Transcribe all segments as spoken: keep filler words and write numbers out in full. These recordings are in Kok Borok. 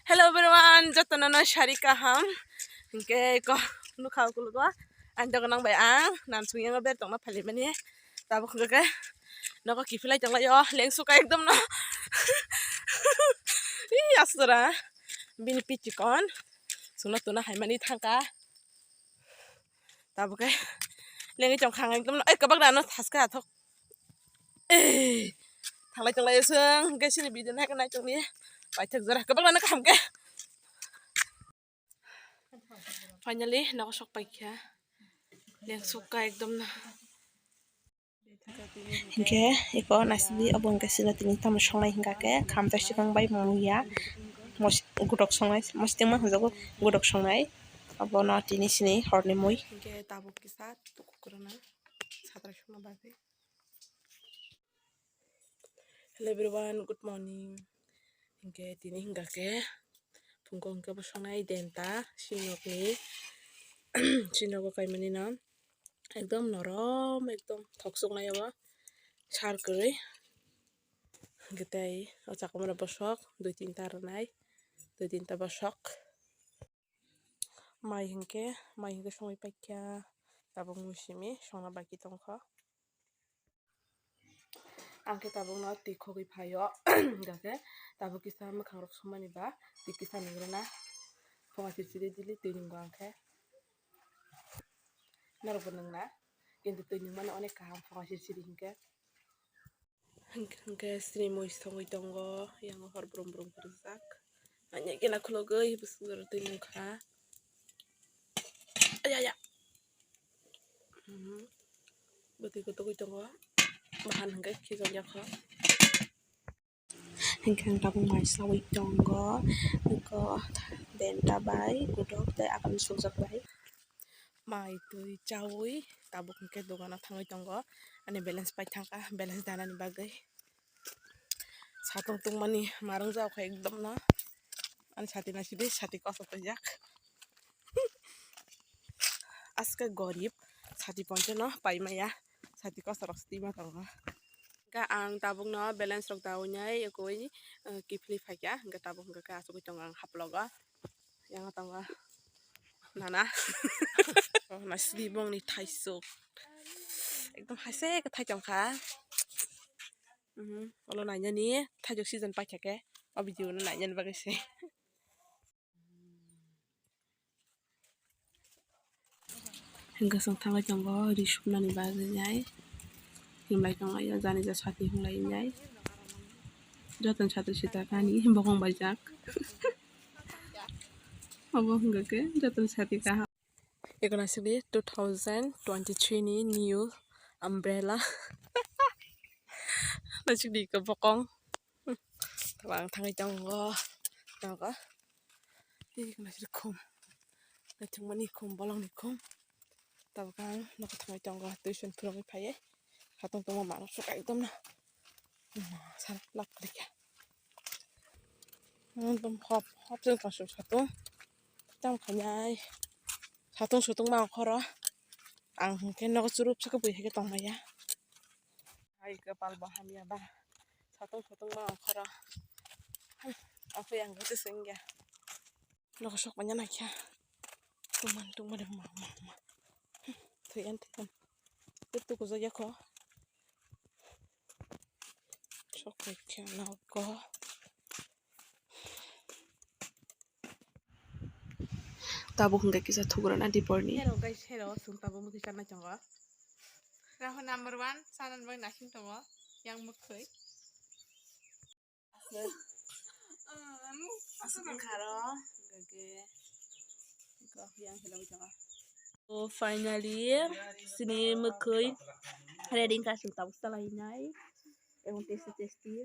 Hello everyone, jotono no sari kaham. Hingke ko nukha ukulugo. Ang dogo nang bai ang nan sung yango ber tongna phali mani. Tabuk hingke nogo kiphilai tonglaio, lengsuka ekdom no. Ih, asura. Bini pichikon. Sungna tuna hai mani thangka. Tabuk ke lengwi tongkha ang ekdom no. Ai, kabak rano thaska athok. Eh, thanglai tonglaio sung, hingke sini video naikhe naitongni paithak jora, kabak rano kaham ke. Finally, nogo sok paikha. Lengsukka ekdom no. Hingke eko nasidi obo hingke sino tini tamo songnai hingka ke khamtai sikang bai muya. Mos-, gudok songnai, mositengma hwnjago gudok songnai. Obono tini sini horni mui. Hingke tabuk kisa tukukrwna satra songma bagwi. Hello everyone, good morning. Hingke tini hingka ke phungko hingke bosongnai denta sinokni sinogo kaimani no ekdom norom, ekdom thoksoknai obo sar kwrwi. Hingke tei o chakomoro bosok dui tinta rwnai, dui tinta bosok. Mai hingke, mai hingke songwi paikha, tabuk mui simi songna baki tongkha. Ang khe tabukno twi khogwi phaio, hingkha khe tabuk kisa mwkhangrok sumani ba twi kisa nwngrwna. Phunga chirchiri daily twi nwngo ang khe. Norokbo nwngna, kintu twi nungmani onek kaham phunga chirchiri hinkhe. Hinkhe sini mui songwi tongo, yang hor brum brum kwrwkjak. Anya khe na khulogwi bwswk jora twi nungkha. Aya, aya. Mhm. Bwtwi kwtwgwi tongo. Bahan hwnkhe khijakya kho. Hwnkhe ang tabuk mai saui tongo. Eko denta bai, gudok tei akan sukjak bai. Mai twi chaui tabuk hwnkhe dogano thangwi tongo. Ani balance pai thangkha, balance danani bagwi. Satung tungmani marung jao kha ekdom no. Ani sati naisidi, sati koso twijak. Aske gorib, sati poncho no paimaya, sati koso rok stima tongo. Hingke ang tabuk no balance rok daui nai, ekoi, eh, kiphilwi phaikha, hingke tabuk hingke achugwi tongo ang haplogo. Yang tongo nana. Oh, naisidi bongni thaisuk. Ekdom haise ke thai tongkha. Mhm, olo nainani thaijok season paikha khe, o video no nainani bagwi se. Hingke chwng thangwi tongo ri supnani bagwi nai. Himlai tonglaio, jani ja sati himlai nai. Jotono sati sita kani bokong baijak. Obo hingke jotono sati kaham. Eko naisidi two thousand twenty-three ni new umbrella. Naisidi eko bokong. Tabuk ang thangwi tongo. Tongo. Eko naisidi khum. Naithokmani khum, bolongni khum. Tabuk ang nogo thangwi tongo. Tuition phurungwi phaiwi. Satung tungma manuk suk ekdom no. Sara lak klikya. Ekdom hop, hop jeng tong suk satung. Tamo khainai. Satung sutung ma khoro. Ang hwnkhe nogo churup sukhe bui hai khe tongmaya. Hai kwpal bo hamya ba. Satung sutung ma khoro. Aphi ang gete sengya. Nogo sok manya nakya. Tuman tungma de ma ma ma. Thuyan thuyan. Tutu kujo yakho. Sok khe nogo. Tabuk hwnkhe kisa thugrana diporni. Hello guys, hello, chwng tabuk mwkhwi chanai tongo. Rahu number one, chanani bagwi naising tongo, yang mwkhwi. Aswk wngkha ro, hwnkhe yang hello tongo. So finally, sini mwkhwi ready wngkha, chwng tabuk chalai nai. Emon tasty tasty.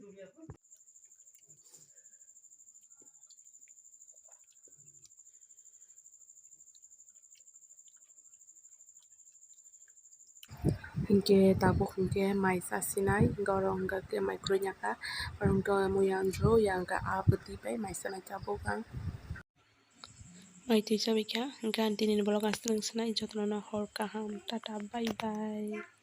Hingke tabuk hingke mai chasinai, oro hingke mai kwrwi nyakha, oro hingke muya wngkha, yang khe a bwtwi bai mai chanai tabuk ang. Mai twi chabaikha, hingke ang tinini vlog aswk nung sinai, jotono no hor kaham, tata, bye bye.